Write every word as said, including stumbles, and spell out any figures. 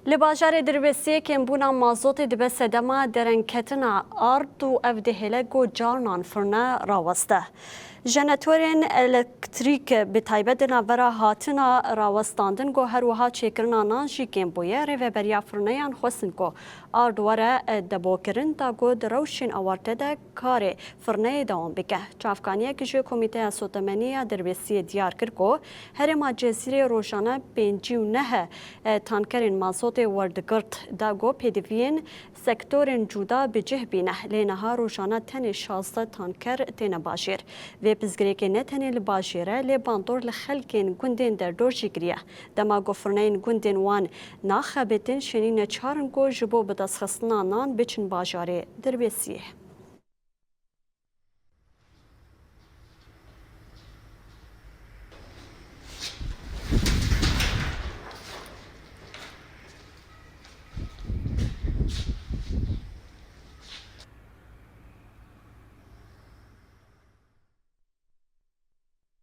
Li bajarê Dirbêsiyê kêmbûna mazotê dibe sedema derengketina ard û ev dihêle ku carinan firne raweste. Jenetorên elektrîk bi taybet di navbera hatina rawestandin ku her wiha çêkirina nan jî kêm bûye. Rêveberiya firneyan xwestin ku ard were debokirin da ku di rewşên awarte de karê firneyê dewam bike. Çavkaniyek ji Komîteya Sotemenî ya Dirbêsiyê diyar kir ku herêma Cezîrê rojane pêncî û neh tankerên mazotê werdigirt da ku pêdiviyên sektorên cuda bi cih bîne, lê niha rojane tenê şazdeh tanker têne bajêr. Vê pirsgirêkê ne tenê li bajêr e, lê bandor li xelkên gundên derdor jî kiriye. Dema ku firneyên gundên wan naxebitin, şênî neçar in ku ji bo bidestxistina nan biçin bajarê Dirbêsiyê.